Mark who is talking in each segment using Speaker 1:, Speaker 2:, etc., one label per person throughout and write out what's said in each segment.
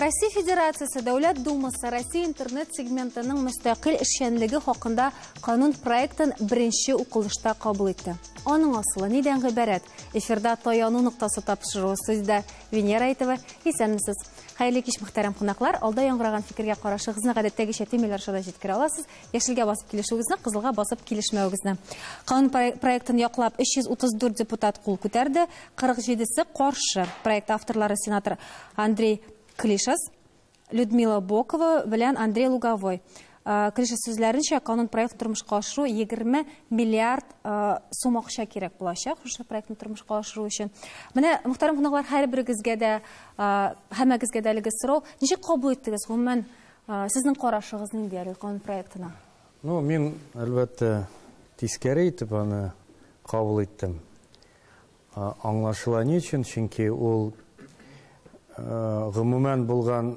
Speaker 1: Россия Федерациясе Дәүләт Думасы Россия интернет сегментының мөстәкыйль эшчәнлеге хакында канун проектын беренче укылышта кабул итте. Аның асылы нидән гыйбарәт? Эфирда таяну ноктасы тапшыруы студияда Венера Айтова. Исәнмесез. Хәерле кич, мөхтәрәм кунаклар. Алда яңгыраган фикергә карашыгызны гадәттәгечә төймәләр аша да җиткерә аласыз. Яшелгә басып килешүегезне, кызылга басып килешмәвегезне. Канун проектын яклап 334 депутат кул күтәрде, 47-се каршы. Проект авторлары сенатор Андрей Клишас, Людмила Бокова белән Андрей Луговой. Клишас сүзләренчә, канун проектын тормышка ашыру 20 миллиард сум акча кирәк булачак, шушы проектны тормышка ашыру өчен. Менә, мөхтәрәм кунаклар, һәрберегезгә дә, һәммәгезгә дә әлеге сорау. Ничек кабул иттегез? Гомумән, сезнең карашыгыз нинди әлеге канун проектына?
Speaker 2: Ну, мин, әлбәттә, тискәре итеп аны кабул иттем. Аңлашыла ни өчен, чөнки ул гомумән булган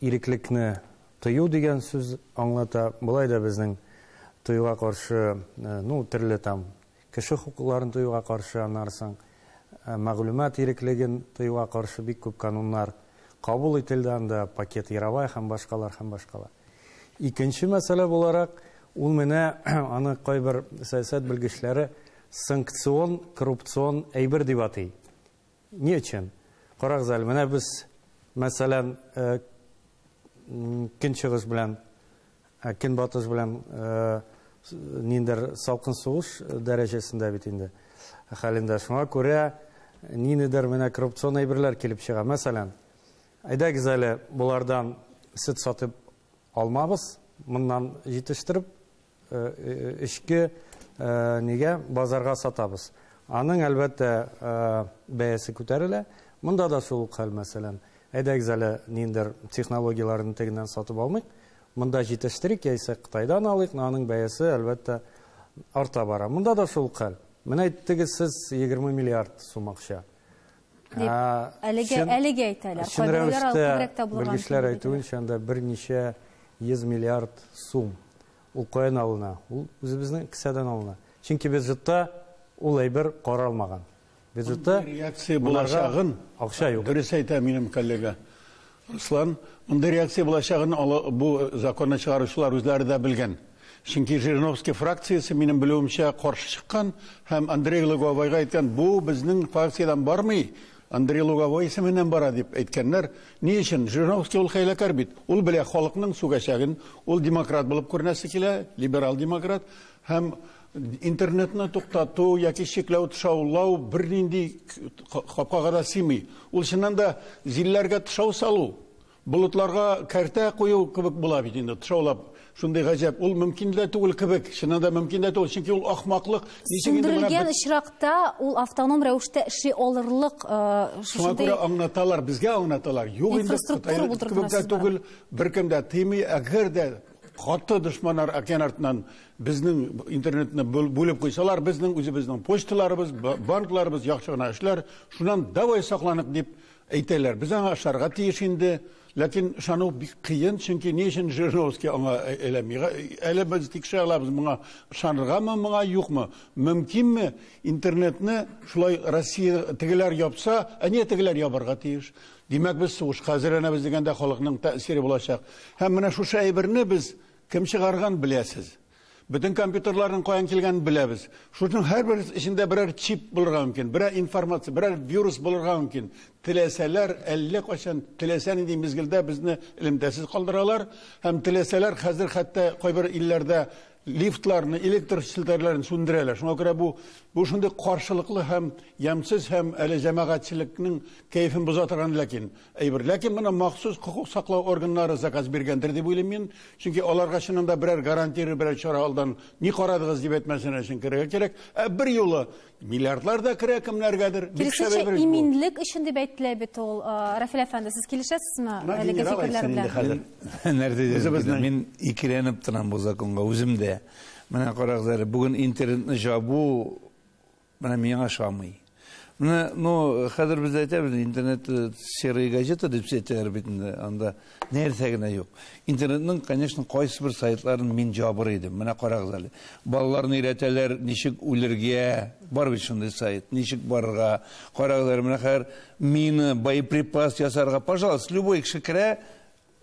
Speaker 2: иреклекне тыю дигән сүз аңлата. Болай да безнең тыюга каршы, ну, төрле там кеше хокукларын тыюга каршы, аннан мәгълүмат иреклеген тыюга каршы бик күп кануннар кабул ителде, анда пакет Яровая һәм башкалар, һәм башкалар. Икенче мәсьәлә буларак, ул менә аны кайбер сәясәт белгечләре санкцион, коррупцион әйбер дип атый. Ни өчен? Карагыз әле, менә без, мәсәлән, көнчыгыш белән, көнбатыш белән ниндер салкын сугыш дәрәҗәсендә бит инде хәлендә. Шуңа күрә ниндидер менә коррупцион әйберләр килеп чыга. Мәсәлән, әйдәгез әле болардан сөт сатып алмабыз, моннан җитештереп эчке нигә базарга сатабыз. Аның әлбәттә бәясе күтәрелә. Монда да шул ук хәл, мәсәлән, әйдәгез әле ниндер технологияләрне тегеннән сатып алмыйк, монда җитештерик, яисә Кытайдан алыйк, аның бәясе әлбәттә арта бара. Монда да шул ук хәл. Менә әйттегез сез 20 миллиард сум акча.
Speaker 1: Әлеге әлеге әйтәләр.
Speaker 2: Чын рәвештә белгечләр әйтүенчә, анда берничә 100 миллиард сум. Ул каян алына? Ул үзебезнең кесәдән алына. Чөнки бюджетта ул әйбер каралмаган. Бюджетта
Speaker 3: реакция булачагын
Speaker 2: акча юк.
Speaker 3: Дөрес әйтә минем коллега Руслан. Мондый реакция булачагын бу законны чыгаручылар үзләре дә белгән. Чөнки Жириновский фракциясе, минем белүемчә, каршы чыккан һәм Андрей Луговойга әйткән, бу безнең фракциядән бармый, Андрей Луговой исеменнән бара дип әйткәннәр. Ни өчен? Жириновский ул хәйләкәр бит. Ул белә халыкның сүгәчәген, ул демократ булып күренәсе килә, либерал демократ, һәм интернетны туктату яки чикләү, тышаулау бернинди капкага да сыймый. Ул чыннан да зилләргә тышау салу, болытларга кәртә кую кебек була бит инде, тышаулап. Шундый гаҗәп, ул мөмкин дә түгел кебек, чыннан да мөмкин дә түгел, чөнки ул ахмаклык.
Speaker 1: Сүндерелгән очракта ул автоном рәвештә эшли алырлык,
Speaker 3: шуңа күрә аңлаталар, безгә аңлаталар. Юк инде, кебек дә түгел, беркем дә тыймый, әгәр дә каты дошманнар океан артыннан безнең интернетны бүлеп куйсалар, безнең үзебезнең почталарыбыз, банкларыбыз яхшы гына эшләр, шуннан давай сакланык дип әйтәләр. Без аңа ышарга тиеш инде. Ләкин ышану бик кыен, чөнки ни өчен Жириновский аңа әйләнми? Әле без тикшерә алабыз, моңа ышаныргамы, моңа юкмы? Мөмкинме интернетны шулай Россия тегеләр япса, ә не тегеләр ябарга тиеш? Димәк, без сугышка әзерләнәбез дигәндә халыкның тәэсире булачак. Һәм менә шушы әйберне без кем чыгарган беләсез. Бөтен компьютерларның каян килгәнен беләбез. Шуның һәрбер эчендә берәр чип булырга мөмкин, берәр информация, берәр вирус булырга мөмкин. Теләсәләр, әллә кайчан, теләсә нинди мизгелдә безне элемтәсез калдыралар. Һәм теләсәләр, хәзер хәтта кайбер илләрдә лифтларны, электр челтәрләрен сүндерәләр. Шуңа күрә бу шундый каршылыклы һәм ямьсез һәм әле җәмәгатьчелекнең кәефен боза торган ләкин әйбер. Ләкин моны махсус хокук саклау органнары заказ биргәндер дип уйлыйм мин. Чөнки аларга чыннан да берәр гарантия, берәр чара алдан ни карадыгыз дип әйтмәсен өчен керергә кирәк. Ә бер юлы миллиардлар да керә кемнәргәдер. Бик шәп
Speaker 1: Киресенчә,
Speaker 3: әйбер бу.
Speaker 1: иминлек өчен дип әйтелә бит ул. Рафил әфәнде, сез килешәсезме
Speaker 3: Менә
Speaker 1: әлеге
Speaker 3: генерал
Speaker 1: фикерләр
Speaker 3: әйтсен инде
Speaker 1: белән?
Speaker 3: хәзер.
Speaker 4: Нәрсә дисез?
Speaker 3: Үзебезнең.
Speaker 4: Мин икеләнеп торам бу законга үзем дә. Менә карагыз әле, бүген интернетны җабу менә миңа ошамый. Менә, ну, хәзер без әйтәбез, интернет серые газета дип әйтәләр бит инде, анда нәрсә генә юк. Интернетның, конечно, кайсы бер сайтларын мин җабыр идем. Менә карагыз әле. Балаларны өйрәтәләр, ничек үлергә, бар бит шундый сайт, ничек барырга. Карагыз әле, менә хәзер мина, боеприпас ясарга, пожалуйста, любой кеше керә,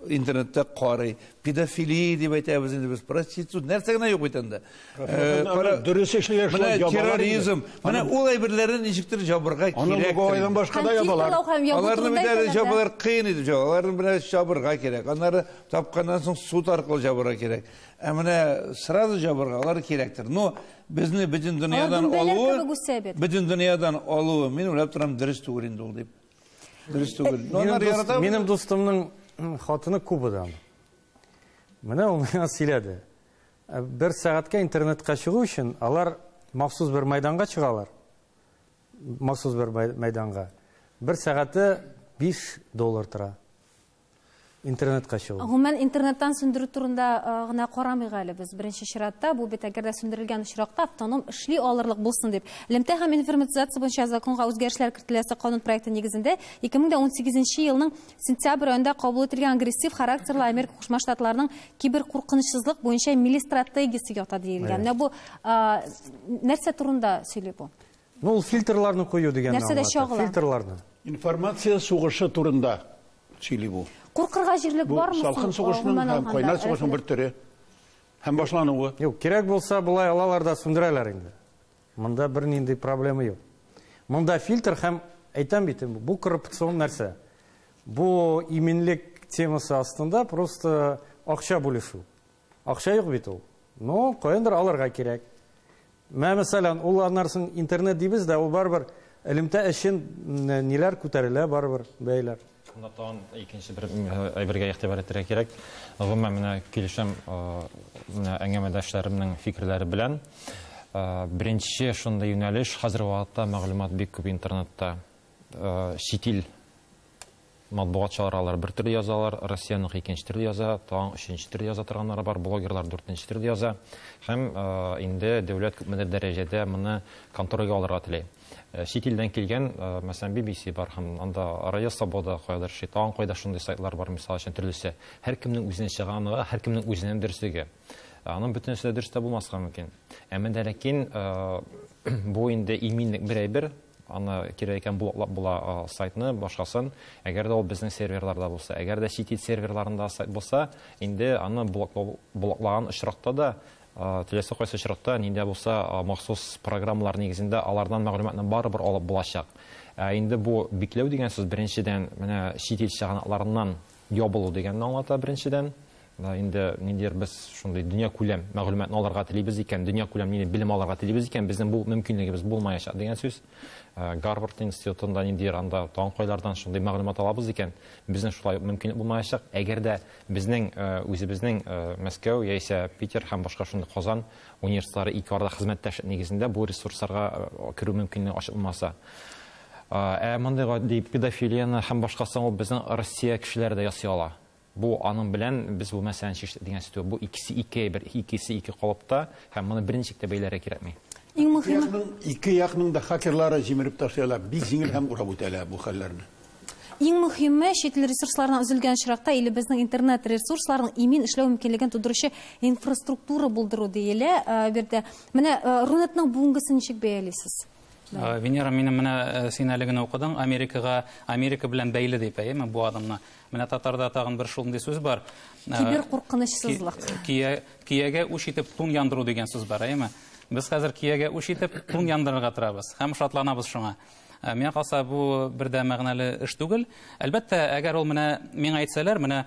Speaker 4: интернетта карый. Педофилия дип әйтәбез инде без, проститут, нәрсә генә юк бит анда.
Speaker 3: Дөрес эшләр шулай
Speaker 4: ябалар. Терроризм. Менә ул әйберләрне ничектер җабырга кирәк.
Speaker 3: Аны логовойдан башка да ябалар.
Speaker 4: Аларны бит әле җабалар кыен итеп җаба. Аларны менә җабырга кирәк. Аннары тапканнан соң суд аркылы җабырга кирәк. Ә менә сразу җабырга алар кирәктер. Но безне бөтен дөньядан алуы, бөтен дөньядан алуы, мин уйлап торам, дөрес түгел инде ул дип. Дөрес түгел.
Speaker 2: Минем дустымның хатыны Кубадан. Менә ул миңа сөйләде. Бер сәгатькә интернетка чыгу өчен алар махсус бер мәйданга чыгалар. Махсус бер мәйданга. Бер сәгате $5 тора. Интернетка чыгу.
Speaker 1: Гомумән интернеттан сүндерү турында гына карамыйк әле без. Беренче чиратта бу бит әгәр дә сүндерелгән очракта автоном эшли алырлык булсын дип. Элемтә һәм информатизация буенча законга үзгәрешләр кертеләсе канун проекты нигезендә 2018 елның сентябрь аенда кабул ителгән агрессив характерлы Америка Кушма Штатларының киберкуркынычсызлык буенча милли стратегиясе ята диелгән. Менә бу нәрсә турында сөйли бу?
Speaker 2: Ну, ул фильтрларны кую дигәнне
Speaker 1: аңлата.
Speaker 2: Фильтрларны.
Speaker 3: Информация сугышы турында сөйли бу.
Speaker 1: Куркырга җирлек бармы?
Speaker 3: Салкын сугышның һәм кайнар сугышның бер төре һәм башлануы.
Speaker 2: Юк, кирәк булса, болай алалар да сүндерәләр инде. Монда бернинди проблема юк. Монда фильтр һәм, әйтәм бит, бу коррупцион нәрсә. Бу иминлек темасы астында просто акча бүлешү. Акча юк бит ул. Но каяндыр алырга кирәк. Мә, мәсәлән, ул аннарсын интернет дибез дә, ул барыбер элемтә өчен ниләр күтәрелә, барыбер бәйләр.
Speaker 5: Монда тагын икенче бер әйбергә игътибар итәргә кирәк. Гомумән, менә килешәм менә әңгәмәдәшләремнең фикерләре белән. Беренче шундый юнәлеш, хәзерге вакытта мәгълүмат бик күп интернетта. Чит ил матбугат чыгаралар, бер төрле язалар, Россиянең икенче төрле яза, тагын өченче төрле яза торганнары бар, блогерлар дүртенче төрле яза. Һәм инде дәүләт күпмедер дәрәҗәдә моны контрольгә алырга тели. Чит илдән килгән, мәсәлән, BBC бар һәм анда Радио Свобода кайдыр, тагын кайда шундый сайтлар бар, мисал өчен, төрлесе. Һәркемнең үзенә чыганыгы, һәркемнең үзенең дөреслеге. Аның бөтенесе дә дөрес тә булмаска мөмкин. Әмма дә ләкин бу инде иминлек бер әйбер. Аны кирәк икән блоклап була сайтны, башкасын. Әгәр дә ул безнең серверларда булса, әгәр дә чит ил серверларында сайт булса, инде аны блоклаган очракта да, теләсә кайсы очракта нинди булса махсус программалар нигезендә алардан мәгълүматны барыбер алып булачак. Ә инде бу бикләү дигән сүз беренчедән менә чит ил чыганакларыннан ябылу дигәнне аңлата беренчедән. Инде ниндидер без шундый дөнья күләм мәгълүматны алырга телибез икән, дөнья күләм нинди белем алырга телибез икән, безнең бу мөмкинлегебез булмаячак дигән сүз. Гарвард институтында ниндидер анда тагын кайлардан шундый мәгълүмат алабыз икән, безнең шулай мөмкинлек булмаячак. Әгәр дә безнең үзебезнең Мәскәү яисә Питер һәм башка шундый Казан университетлары ике арада хезмәттәшлек нигезендә бу ресурсларга керү мөмкинлеге ачык булмаса. Ә мондый гади педофилияне һәм башкасын ул безнең Россия кешеләре дә ясый ала. Бу аның белән без бу мәсьәләне чиштек дигән сүз түгел. Бу икесе ике әйбер, икесе ике калыпта һәм моны берничек тә бәйләргә кирәкми.
Speaker 1: Иң мөһиме
Speaker 3: ике якның да хакерлары җимереп ташлыйлар, бик җиңел һәм урап үтәләр бу хәлләрне.
Speaker 1: Иң мөһиме, чит ил ресурсларына өзелгән очракта илебезнең интернет ресурсларын имин эшләү мөмкинлеген тудыручы инфраструктура булдыру диелә. Бердә. Менә Рунетның бүгенгесен ничек бәялисез?
Speaker 6: Венера, минем менә син әле генә укыдың, Америкага, Америка белән бәйле дип, әйеме, бу адымны. Менә татарда тагын бер шундый сүз бар.
Speaker 1: Киберкуркынычсызлык.
Speaker 6: Киягә үч итеп тун яндыру дигән сүз бар, әйеме? Без хәзер киягә үч итеп тун яндырырга торабыз һәм шатланабыз шуңа. Миңа калса, бу бер дә мәгънәле эш түгел. Әлбәттә, әгәр ул менә миңа әйтсәләр, менә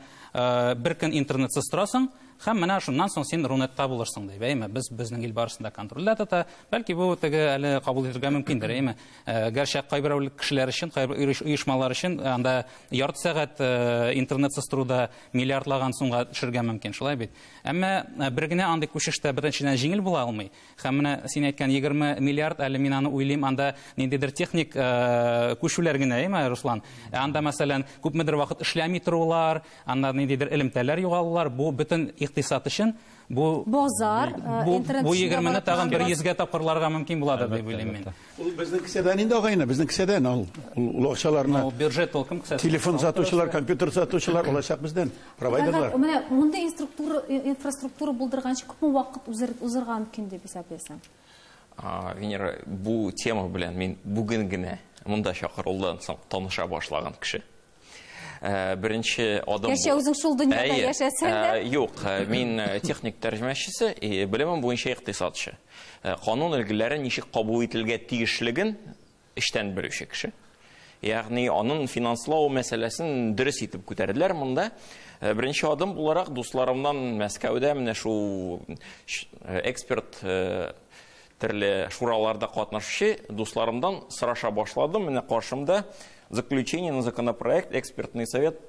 Speaker 6: бер көн интернетсыз торасың, һәм менә шуннан соң син Рунетта булырсың дип, әйеме? Без безнең ил барысын да контрольдә тота. Бәлки бу теге әле кабул итәргә мөмкиндер, әйеме? Гәрчә кайбер кешеләр өчен, кайбер оешмалар өчен анда ярты сәгать интернетсыз торуда миллиардлаган сумга төшергә мөмкин, шулай бит. Әмма бер генә андый күчештә беренчедән җиңел була алмый. Һәм менә син әйткән 20 миллиард, әле мин аны уйлыйм, анда ниндидер техник күчүләр генә, әйеме, Руслан? Анда, мәсәлән, күпмедер вакыт эшләми торулар, анда ниндидер элемтәләр югалулар, бу бөтен икътисад өчен бу
Speaker 1: базар, интернет
Speaker 6: бу 20-не тагын бер 100гә тапкырларга мөмкин булады дип уйлыйм мин.
Speaker 3: Ул безнең кесәдән инде, агайны, безнең кесәдән ул. Ул акчаларны.
Speaker 6: Бюджет ул кем кесәсе?
Speaker 3: Телефон сатучылар, компьютер сатучылар алачак бездән. Провайдерлар.
Speaker 1: Менә мондый инфраструктура булдырганчы күпме вакыт узырга мөмкин дип исәплисең?
Speaker 7: Венера, бу тема белән мин бүген генә монда чакырылудан соң таныша башлаган кеше. Беренче адым.
Speaker 1: Яшә үзең шул дөньяда яшәсәң дә?
Speaker 7: Юк, мин техник тәрҗемәчесе, белемем буенча икътисадчы. Канун өлгеләре ничек кабул ителгә тиешлеген эштән белүче кеше. Ягъни аның финанслау мәсьәләсен дөрес итеп күтәрделәр монда. Беренче адым буларак дусларымнан Мәскәүдә менә шул эксперт төрле шураларда катнашучы дусларымдан сораша башладым. Менә каршымда заключение на законопроект экспертный совет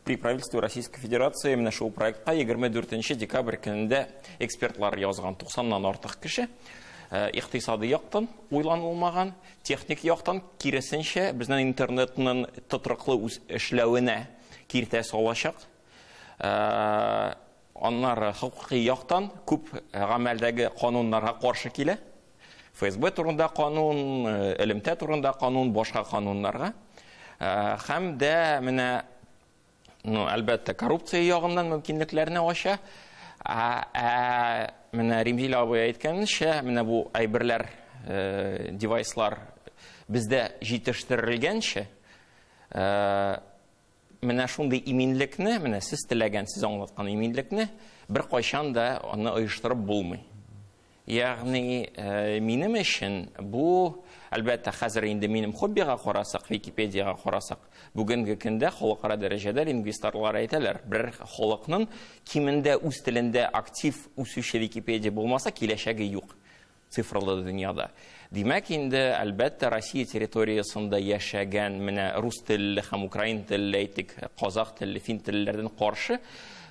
Speaker 7: при правительстве Российской Федерации менә шул проектка 24 декабрь көнендә экспертлар язган 90-нан артык кеше. Икътисади яктан уйланылмаган, техник яктан киресенчә безнең интернетның тотрыклы үз эшләвенә киртә салачак. Аннары хукукый яктан күп гамәлдәге кануннарга каршы килә. ФСБ турында канун, элемтә турында канун, башка кануннарга. Һәм дә менә, ну, әлбәттә, коррупция ягыннан мөмкинлекләрне ача. Менә Римзил абый әйткәнчә, менә бу әйберләр, девайслар бездә җитештерелгәнчә, менә шундый иминлекне, менә сез теләгән, сез аңлаткан иминлекне бер кайчан да аны оештырып булмый. Ягъни, минем өчен бу, әлбәттә, хәзер инде минем хоббига карасак, Википедияга карасак, бүгенге көндә халыкара дәрәҗәдә лингвистлар әйтәләр, бер халыкның кимендә үз телендә актив үсүче Википедия булмаса, киләчәге юк цифрлы дөньяда. Димәк, инде, әлбәттә, Россия территориясында яшәгән менә рус телле һәм украин телле, әйтик, казах телле, фин телләрдән каршы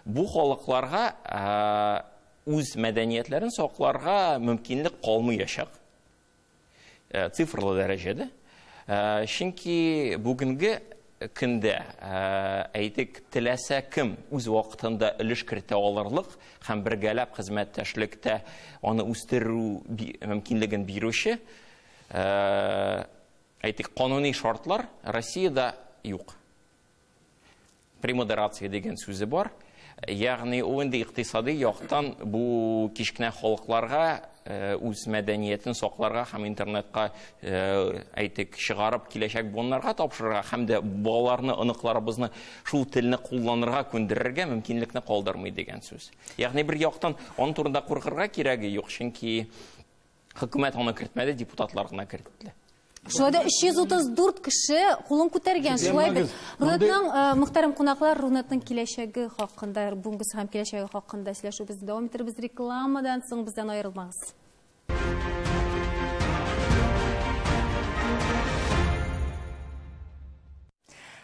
Speaker 7: бу халыкларга үз мәдәниятләрен сакларга мөмкинлек калмаячак. Цифрлы дәрәҗәдә. Чөнки бүгенге көндә, әйтик, теләсә кем үз вакытында өлеш кертә алырлык һәм бергәләп хезмәттәшлектә аны үстерү мөмкинлеген бирүче, әйтик, кануни шартлар Россиядә юк. Премодерация дигән сүзе бар. Ягъни ул инде икътисади яктан бу кечкенә халыкларга үз мәдәниятен сакларга һәм интернетка, әйтик, чыгарып киләчәк буыннарга тапшырырга һәм дә балаларны, оныкларыбызны шул телне кулланырга күндерергә мөмкинлекне калдырмый дигән сүз. Ягъни бер яктан аның турында куркырга кирәге юк, чөнки хөкүмәт аны кертмәде, депутатлар гына кертте.
Speaker 1: Шулай да 334 кеше кулын күтәргән. Шулай бит. Рунетның, мөхтәрәм кунаклар, Рунетның киләчәге хакында, бүгенгесе һәм киләчәге хакында сөйләшүебезне дәвам итербез. Рекламадан соң бездән аерылмагыз.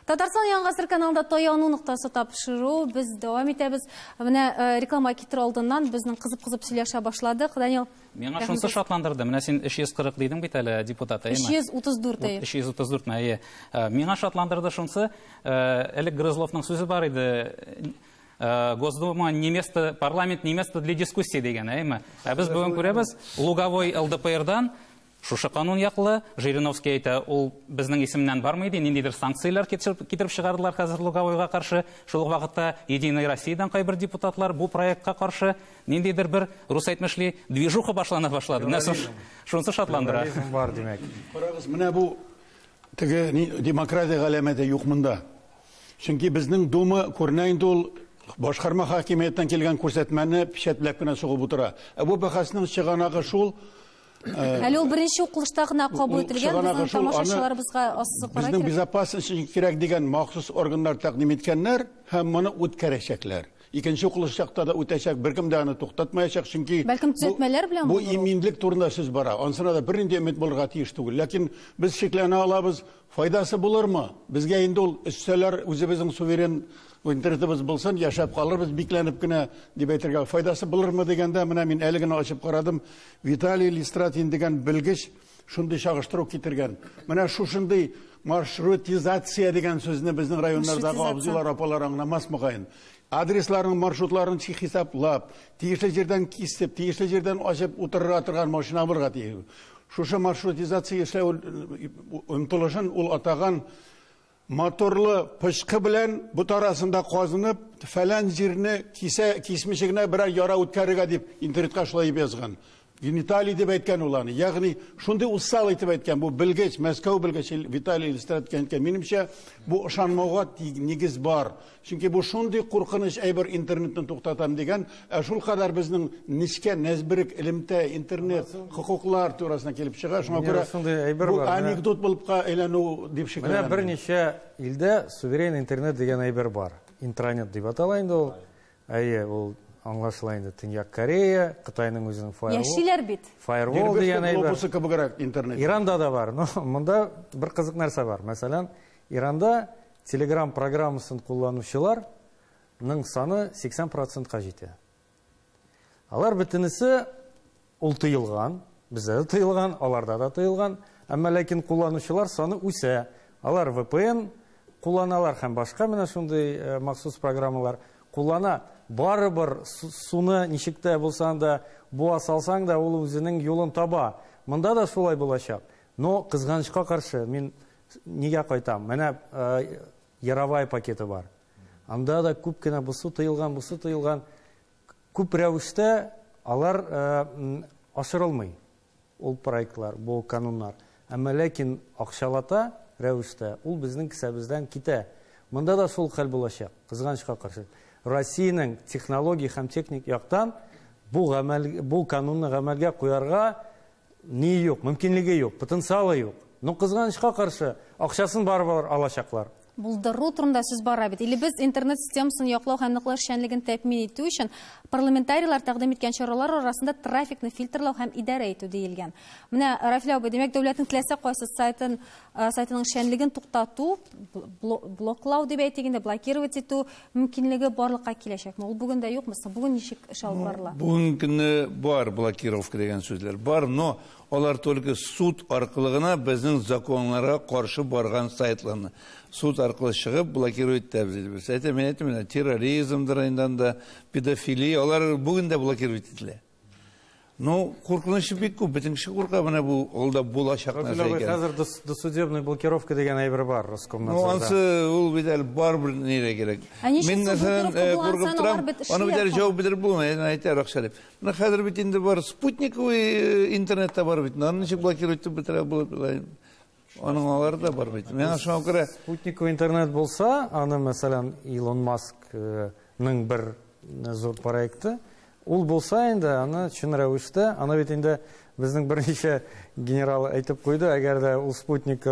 Speaker 1: Татарстан Яңа гасыр каналында таяну ноктасы тапшыру без дәвам итәбез. Менә реклама китер алдыннан безнең кызып-кызып сөйләшә башладык. Данил,
Speaker 6: миңа шунысы шатландырды. Менә син 340 дидең бит әле, депутат, әйеме?
Speaker 1: 334, әйе.
Speaker 6: 334, әйе. Миңа шатландырды шунысы, элек Грызловның сүзе бар иде. Госдума не место, парламент не место для дискуссии дигән, әйеме? Ә без бүген күрәбез, Луговой ЛДПРдан шушы канун яклы, Жириновский әйтә, ул безнең исемнән бармый ди, ниндидер санкцияләр китереп чыгардылар хәзер Луговойга каршы. Шул ук вакытта Единая Россиядан кайбер депутатлар бу проектка каршы ниндидер бер, рус әйтмешли, движуха башлана башлады. Менә шунысы шатландыра.
Speaker 2: Бар, димәк.
Speaker 3: Карагыз, менә бу теге демократия галәмәте юк монда. Чөнки безнең Дума күренә инде ул башкарма хакимияттән килгән күрсәтмәне печатьләп кенә сугып утыра. Ә бу бәхәснең чыганагы шул.
Speaker 1: Әле ул беренче укылышта гына кабул ителгән, безнең тамашачыларыбызга ассызыкларга
Speaker 3: кирәк. Безнең безопасность өчен кирәк дигән махсус органнар тәкъдим иткәннәр һәм моны үткәрәчәкләр. Икенче укылышта да үтәчәк, беркем дә аны туктатмаячак, чөнки
Speaker 1: бәлкем төзәтмәләр белән
Speaker 3: бу иминлек турында сүз бара. Ансына да бернинди өмет булырга тиеш түгел. Ләкин без шикләнә алабыз, файдасы булырмы? Безгә инде ул өстәләр үзебезнең суверен интернетыбыз булсын, яшәп калырбыз, бикләнеп кенә дип әйтергә файдасы булырмы дигәндә, менә мин әле генә ачып карадым. Виталий Листратин дигән белгеч Шундый чагыштыру китергән. Менә шушындый маршрутизация дигән сүзне безнең районнардагы абзыйлар, апалар аңламас мөгаен. Адресларның маршрутларын хисаплап, тиешле җирдән кисеп, тиешле җирдән ачып утырырга торган машина булырга тиеш. Шушы маршрутизация эшләү омтылышын ул атаган моторлы пычкы белән бот арасында казынып, фәлән җирне кисә, кисмичә генә берәр яра үткәрергә дип интернетка шулай дип язган. Гениталий дип әйткән ул аны. Ягъни шундый усал итеп әйткән бу белгеч, Мәскәү белгече Виталий Иллюстратов әйткән. Минемчә, бу ышанмауга нигез бар. Чөнки бу шундый куркыныч әйбер интернетны туктатам дигән, ә шул кадәр безнең нечкә, нәзберек элемтә, интернет, хокуклар турасына килеп чыга. Шуңа күрә
Speaker 2: шундый әйбер
Speaker 3: бу анекдот булып әйләнү дип шикләнәм.
Speaker 2: Менә берничә илдә суверен интернет дигән әйбер бар. Интранет дип атала инде ул. Әйе, ул аңлашыла инде. Төньяк Корея, Кытайның үзенең фаервол.
Speaker 1: Яшиләр бит.
Speaker 2: Фаервол дигән әйбер.
Speaker 3: Глобусы кебегрәк интернет.
Speaker 2: Иранда да бар. Но монда бер кызык нәрсә бар. Мәсәлән, Иранда Telegram программасын кулланучыларның саны 80%-ка җитә. Алар бөтенесе ул тыелган, бездә дә тыелган, аларда да тыелган, әмма ләкин кулланучылар саны үсә. Алар VPN кулланалар һәм башка менә шундый махсус программалар куллана. Барыбер суны ничек тә булсаң да буа салсаң да ул үзенең юлын таба. Монда да шулай булачак. Но кызганычка каршы мин нигә кайтам? Менә Яровая пакеты бар. Анда да күп кенә бусы тыелган, бусы тыелган. Күп рәвештә алар ашырылмый. Ул проектлар, бу кануннар. Әмма ләкин акчалата рәвештә ул безнең кесәбездән китә. Монда да шул хәл булачак, кызганычка каршы. Россиянең технология һәм техник яктан бу гамәл, бу канунны гамәлгә куярга ни юк, мөмкинлеге юк, потенциалы юк. Но кызганычка каршы акчасын барыбер алачаклар.
Speaker 1: Булдыру турында сүз бара бит. Илебез интернет системасын яклау һәм ныклы эшчәнлеген тәэмин итү өчен парламентарийлар тәкъдим иткән чаралар арасында трафикны фильтрлау һәм идарә итү диелгән. Менә Рафил абый, димәк, дәүләтнең теләсә кайсы сайтын, сайтының эшчәнлеген туктату, блоклау дип әйтик инде, блокировать итү мөмкинлеге барлыкка киләчәкме? Ул бүген дә юкмы? Бүген ничек эш алып барыла?
Speaker 4: Бүгенге көнне бар блокировка дигән сүзләр бар, но алар только суд аркылы гына безнең законнарга каршы барган сайтларны суд аркылы чыгып блокировать итәбез. Әйтәм, мин әйтәм, терроризмдыр инде анда, педофилия, алар бүген дә блокировать ителә. Ну, куркынычы бик күп, бөтен кеше курка, менә бу алда булачак нәрсә икән.
Speaker 2: Хәзер досудебный блокировка дигән әйбер бар Роскомнадзорда.
Speaker 4: Ну, ансы ул бит әле барыбер нирә кирәк. Мин мәсәлән, куркып торам, аны бит әле җавап биреп булмый, әйтә акча дип. Менә хәзер бит инде бар спутниковый интернетта бар бит, аны ничек блокировать итеп бетерә булып, аның алары да бар бит. Миңа шуңа күрә
Speaker 2: спутниковый интернет булса, аны мәсәлән Илон Маскның бер зур проекты, ул булса инде аны чын рәвештә, аны бит инде безнең берничә генерал әйтеп куйды, әгәр дә ул спутник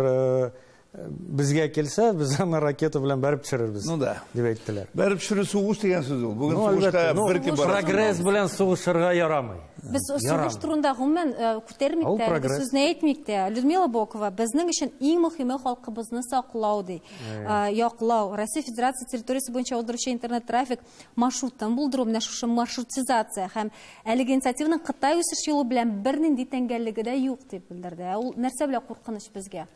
Speaker 2: безгә килсә, без аны ракета белән бәреп төшерербез.
Speaker 4: Ну да.
Speaker 2: Дип әйттеләр.
Speaker 4: Бәреп төшерү сугыш дигән сүз ул. Бүген сугышта бер кем бар.
Speaker 2: Прогресс белән сугышырга ярамый.
Speaker 1: Без сугыш турында гомумән күтәрмик тә, сүзне әйтмик тә. Людмила Бокова, безнең өчен иң мөһиме халкыбызны саклау ди. Яклау. Россия Федерация территориясе буенча уздыручы интернет трафик маршрутын булдыру, менә шушы маршрутизация һәм әлеге инициативаның Кытай үсеш юлы белән бернинди тәңгәллеге дә юк дип белдерде. Ул нәрсә белән куркыныч безгә?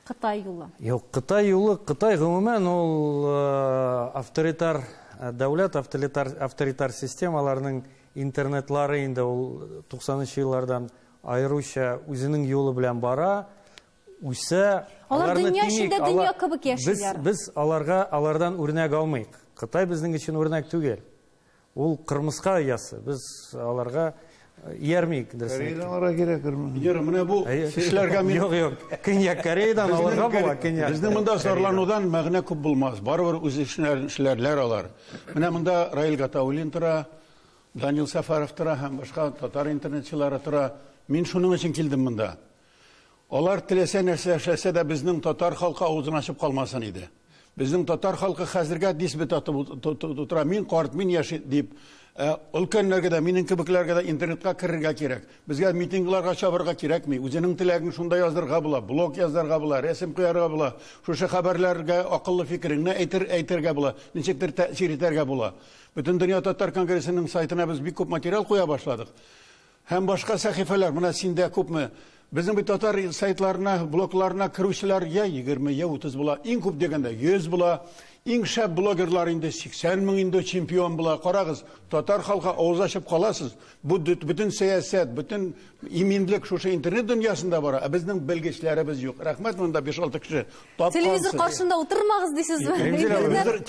Speaker 1: Кытай юлы.
Speaker 2: Юк, Кытай юлы, Кытай гомумән ул авторитар дәүләт, авторитар системаларның интернетлары инде ул 90-нчы еллардан аеруча үзенең юлы белән бара, үсә.
Speaker 1: Алар дөнья эчендә дөнья кебек яшиләр.
Speaker 2: Без аларга, алардан үрнәк алмыйк. Кытай безнең өчен үрнәк түгел. Ул кырмыска оясы. Без аларга иярмик.
Speaker 4: Кореядан аларга кирәк.
Speaker 3: Венера, менә бу кешеләргә мин...
Speaker 2: Юк, юк. Көньяк Кореядан аларга була, көньяк.
Speaker 3: Безнең монда зарланудан мәгънә күп булмас. Барыбер үз эшләрләр алар. Менә монда Раил Гатауллин тора, Данил Сафаров тора һәм башка татар интернетчылары тора. Мин шуның өчен килдем монда. Алар теләсә нәрсә эшләсә дә безнең татар халкы авызын ачып калмасын иде. Безнең татар халкы хәзергә дисбет атып тора. Мин карт, мин яшь дип. Өлкәннәргә дә, минем кебекләргә дә интернетка керергә кирәк. Безгә митингларга чабырга кирәкми. Үзенең теләген шунда язырга була, блог язарга була, рәсем куярга була. Шушы хәбәрләргә акыллы фикереңне әйтергә була, ничектер тәэсир итәргә була. Бөтендөнья татар конгрессының сайтына без бик күп материал куя башладык. Һәм башка сәхифәләр, менә синдә күпме Безнең бит татар сайтларына, блогларына керүчеләр я 20, я 30 була, иң күп дигәндә 100 була. Иң шәп блогерлар инде 80 мең инде чемпион була. Карагыз, татар халкы авыз ачып каласыз. Бу бөтен сәясәт, бөтен иминлек шушы интернет дөньясында бара. Ә безнең белгечләребез юк. Рәхмәт, монда 5-6 кеше тапкансыз.
Speaker 1: Телевизор каршында утырмагыз дисезме?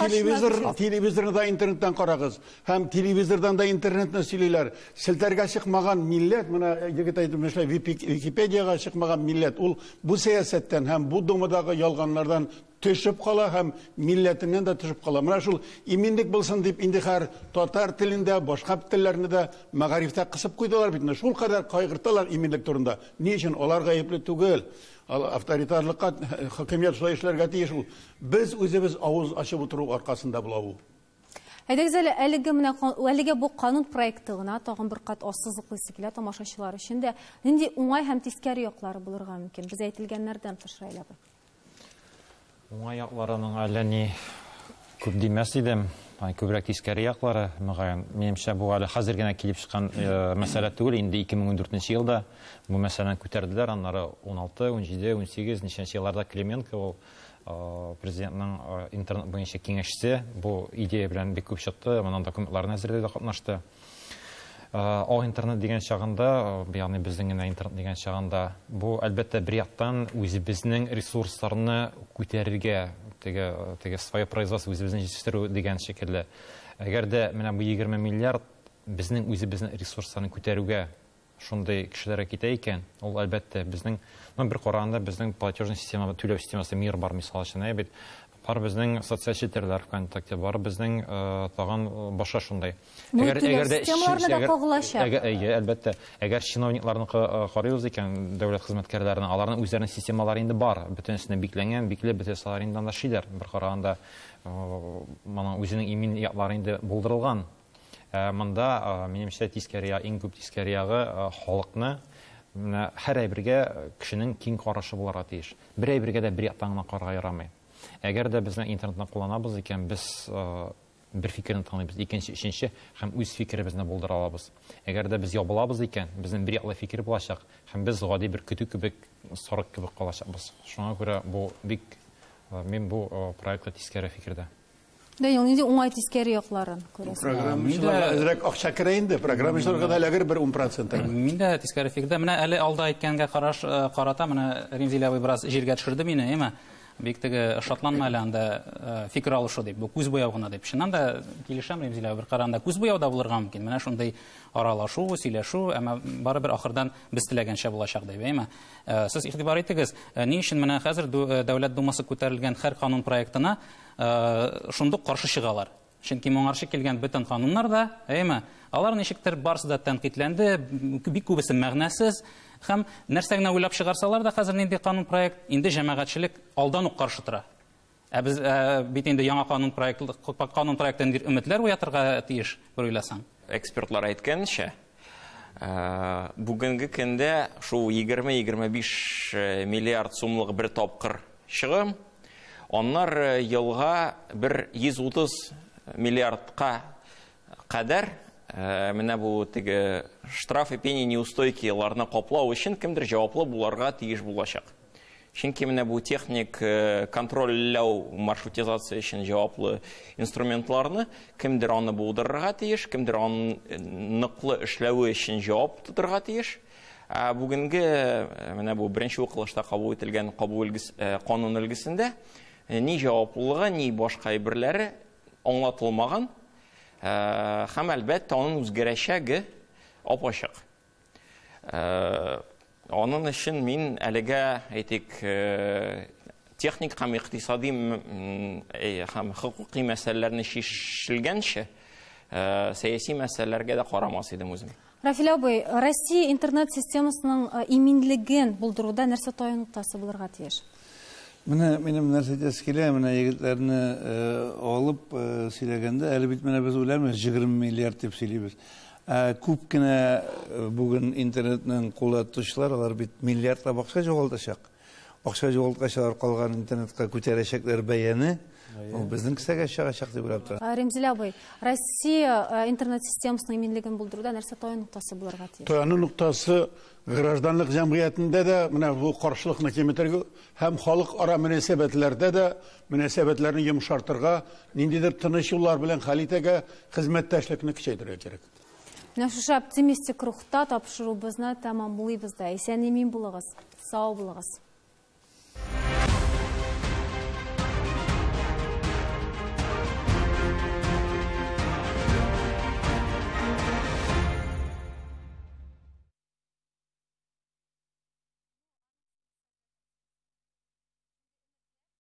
Speaker 3: Телевизор, телевизорны да интернеттан карагыз. Һәм телевизордан да интернетны сөйлиләр. Селтәргә чыкмаган милләт, менә егет әйтеп эшләй, Википедиягә чыкмаган милләт, ул бу сәясәттән һәм бу думадагы ялганнардан төшеп кала һәм милләтеннән дә төшеп кала. Менә шул иминлек булсын дип инде һәр татар телендә, башка телләрне дә мәгарифтә кысып куйдылар бит. Шул кадәр кайгырталар иминлек турында. Ни өчен алар гаепле түгел? Авторитарлыкка хакимият шулай эшләргә тиеш ул. Без үзебез авыз ачып утыру аркасында була ул.
Speaker 1: Әйдәгез әле, әлеге менә әлеге бу канун проекты гына тагын бер кат ассызыклыйсы килә тамашачылар өчен дә. Нинди уңай һәм тискәре яклары булырга мөмкин? Без әйтелгәннәрдән тыш, Раил абый.
Speaker 5: Уңай якларының әллә ни күп димәс идем. Күбрәк тискәре яклары, мөгаен. Минемчә, бу әле хәзер генә килеп чыккан мәсьәлә түгел. Инде 2014 елда бу мәсьәләне күтәрделәр. Аннары 16, 17, 18 ничәнче елларда Клименко ул президентның интернет буенча киңәшчесе бу идея белән бик күп чыкты, моның документларын әзерләүдә катнашты. Ал интернет дигән чагында, ягъни безнең генә интернет дигән чагында, бу әлбәттә бер яктан үзебезнең ресурсларны күтәрергә, теге свое производство үзебезнең җитештерү дигән шикелле. Әгәр дә менә бу 20 миллиард безнең үзебезнең ресурсларны күтәрүгә шундый кешеләргә китә икән, ул әлбәттә безнең, ну, бер караганда безнең платежный система, түләү системасы МИР бар, мисал өчен, әй бит, бар безнең социаль челтәрләр ВКонтакте, бар безнең тагын башка шундый.
Speaker 1: Әгәр дә системаларны да кагылачак.
Speaker 5: Әйе, әлбәттә, әгәр чиновникларны карыйбыз икән, дәүләт хезмәткәрләренең, аларның үзләренең системалары инде бар, бөтенесенә бикләнгән, бикле бөтенесе инде анда шиләр. Бер караганда, моның үзенең имин яклары инде булдырылган. Монда, минемчә, тискәре ягы, иң күп тискәре ягы халыкны менә һәр әйбергә кешенең киң карашы булырга тиеш. Бер әйбергә дә бер яктан гына карарга ярамый. Әгәр дә безнең интернетны кулланабыз икән, без бер фикерне тыңлыйбыз, икенче, өченче һәм үз фикеребезне булдыра алабыз. Әгәр дә без ябылабыз икән, безнең бер яклы фикер булачак һәм без гади бер көтү кебек, сарык кебек калачакбыз. Шуңа күрә бу бик, мин бу проектка тискәре фикердә.
Speaker 1: Данил, нинди уңай тискәре якларын күрәсең?
Speaker 3: Программачыларга әзрәк акча керә инде, программачыларга да эләгер бер 10%.
Speaker 6: Мин дә тискәре фикердә. Менә әле алда әйткәнгә караш карата, менә Римзил абый бераз җиргә төшерде мине, әйме? Бик теге шатланма әле анда фикер алышу дип, бу күз буяу гына дип. Чыннан да килешәм Римзил абый, бер караганда күз буяу да булырга мөмкин. Менә шундый аралашу, сөйләшү, әмма барыбер ахырдан без теләгәнчә булачак дип, әйме? Сез игътибар итегез, ни өчен менә хәзер Дәүләт Думасы күтәрелгән һәр канун проектына шундук каршы чыгалар. Чөнки моңарчы килгән бөтен кануннар да, әйме, алар ничектер барысы да тәнкыйтьләнде, бик күбесе мәгънәсез һәм нәрсә генә уйлап чыгарсалар да хәзер нинди канун проект, инде җәмәгатьчелек алдан ук каршы тора. Ә без бит инде яңа канун проект, канун проектын өметләр уятырга тиеш, бер уйласаң.
Speaker 7: Экспертлар әйткәнчә, бүгенге көндә шул 20-25 миллиард сумлык бер тапкыр чыгым, аннар елга бер 130 миллиардка кадәр менә бу теге штраф и пени неустойкиларны каплау өчен кемдер җаваплы буларга тиеш булачак. Чөнки менә бу техник контрольләү, маршрутизация өчен җаваплы инструментларны кемдер аны булдырырга тиеш, кемдер аны ныклы эшләве өчен җавап тотырга тиеш. Ә бүгенге менә бу беренче укылышта кабул ителгән канун өлгесендә ни җаваплылыгы, ни башка әйберләре аңлатылмаган. Һәм әлбәттә аның үзгәрәчәге апачык. Аның өчен мин әлегә, әйтик, техник һәм икътисади һәм хокукый мәсьәләләрне чишелгәнче, сәяси мәсьәләләргә дә карамас идем үзем.
Speaker 1: Рафил абый, Россия интернет системасының иминлеген булдыруда нәрсә таяну ноктасы булырга тиеш?
Speaker 4: Менә минем нәрсә әйтәсе килә, менә егетләрне алып сөйләгәндә, әле бит менә без уйлармыз, 20 миллиард дип сөйлибез. Күп кенә бүген интернетның кулда тотучылар, алар бит миллиардлап акча югалтачак. Акча югалткач, алар калган интернетка күтәрәчәкләр бәяне, Ул безнең кесәгә чыгачак дип уйлап торам.
Speaker 1: Ремзил абый, Россия интернет системасының иминлеген булдыруда нәрсә таяну ноктасы булырга тиеш?
Speaker 3: Таяну ноктасы гражданлык җәмгыятендә дә менә бу каршылыкны киметергә һәм халыкара мөнәсәбәтләрдә дә мөнәсәбәтләрне йомшартырга, ниндидер тыныч юллар белән хәл итәргә, хезмәттәшлекне көчәйтергә кирәк.
Speaker 1: Менә шушы оптимистик рухта тапшыруыбызны тәмамлыйбыз да. Исән-имин булыгыз, сау булыгыз.